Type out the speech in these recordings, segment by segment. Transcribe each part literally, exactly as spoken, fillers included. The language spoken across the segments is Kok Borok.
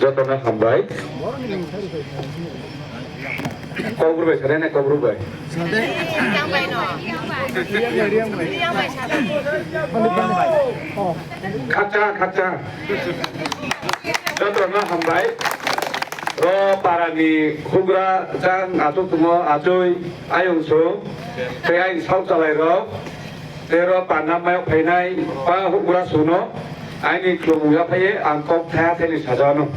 Jotono hambai. Kokborok bai sare ne, kokborok bai. Khakcha, khakcha. Jotono hambai. Ro parani hugra jang achuk tumo achoi ayung sung. Tei ayung sauk chalai rok. Tei ro panna mayok phainai pa hugra suno. Aini khulumung ya phaiye ang kok thaya thani sajano.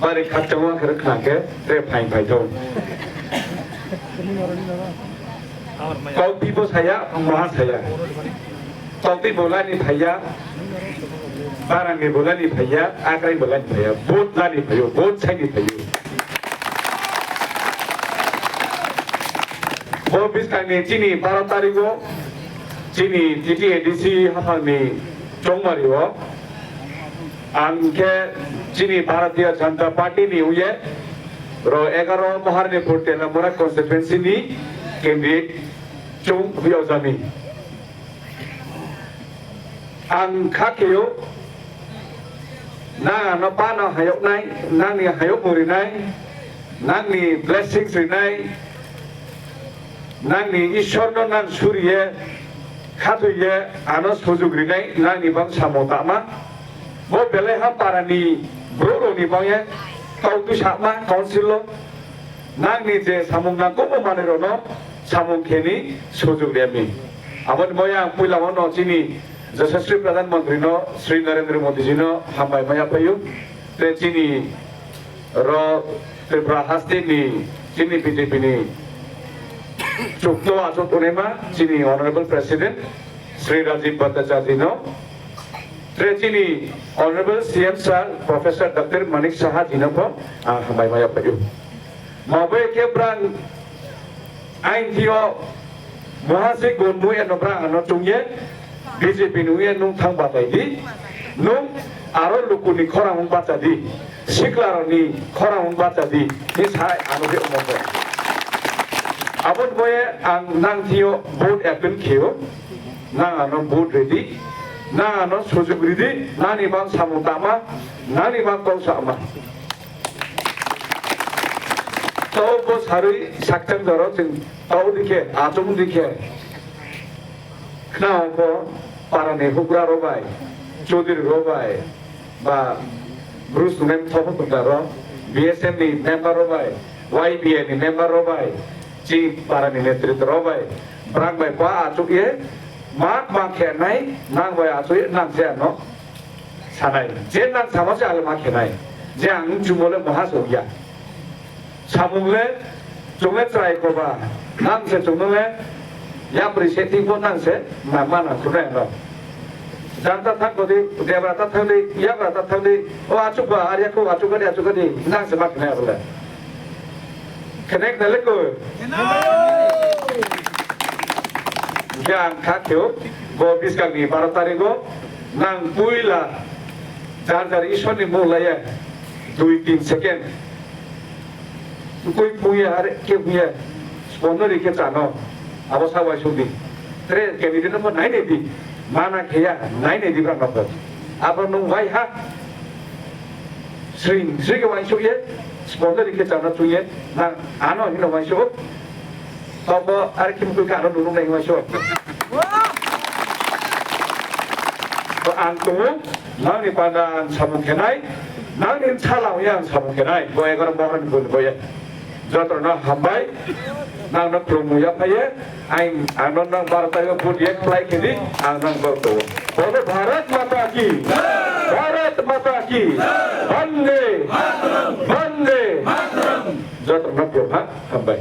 Bari khakchangma khe khna khe tre phain phai thung. Kok bibo saya, moha saya. Tokti bolani phaiya, barangni bolani phaiya, akrai bolani phaiya, vote lani phaio, vote saini phaio. Bo bwskangni chini baro tarigo chini T T A D C haphangni chongmario ang khe chini Bharatiya Janata Party ni uye ro egaro Maharani Purtela Mora constituency ni candidate chung huyojami. Ang kha kheo, nang ano pano hayoknai, nangni hayokmung rinai, nangni blessings rinai, nangni Ishwarno nang suriye, khathoiye, ano sujuk rinai, nangni bang samung tama. Bo belai ha parani borok rokni bangye, tau twi sakma council o. Nangni je samung nangkukma manwirokno samung kheni sujuk riyami. Aboni boya ang puila ono chini Yashaswi Pradhan Mantri no Shri Narendra Modi ji no hambai maya phaio. Tei chini ro Tripura haste ni chini B J P ni chukto achuk unaima chini Honorable President Shri Rajiv Bhattacharya ji no. Tei chini Honorable C M Sir Professor Doctor Manik Saha ji no pho ang hambai maya phaio. Mabai khe brang ain thio mohasik gun mui eno brang ano chungye B J P ni uye nung thang batai di, nung aro lukuni khorang wng bacha di, sikla rokni khorang wng bacha di, ni sai ano khe omo khe. Aboni boye ang nang thio vote appeal kheo, nang ano vote redi, nang ano sujuk redi, nani bang samung tama, nani bang kok sama. Tau bo sarui sakchang doro chwng tau dikhe, achung dikhe. Khna ko parani hugra rok bai, chudri rok bai, ba Bruce Mem thobo kunda rok, B S M ni member rok bai, Y B A ni member rok bai, chi parani netritwa rok bai, brang bai pa achuk ye, mak mak khe nai, nang bai achuk ye, nang se ano. Sanai, je nang sama se alma khenai, je ang chumole maha songya. Samung le, chungle chrai koba, nang se chungle, yapri se tingko nang se, ma, ma nang khunai no. Janta thang kodi, debra ta thang di, yabra ta thang di, o achuk ba, arya ko achuk kadi, achuk kadi, nang se ma khenai abole. Khenek na leko. Yang kha kheo, bo biskang ni baro tarigo, nang puila, jar jar Ishwar ni mung laya, dui tin second. Koi puya, are ke puya, spondori ke chano, abo sa wai sudi. Tre candidate no nai nai di, mana kheya, nai nai di bra no. Abo nung wai ha, Sring, sring ke waisuk ye, sponsor ke chana chung ye, nang ano hino waisuk. Tobo ar kim kui kano dulu nai waisuk. To ang tungu, nang ni panda ang samung khenai, nang ni chala ya ang samung khenai, bo egaro bohan bun bo ye. Jotono hambai, nangno khulumung yaphaye, ang, angno nang baro tarikh o vote yak khlai khedi, ang nang vote ko. Bolo Bharat Mata ki, Bharat Mata ki, Bande, Bande, jotono khulumha, hambai.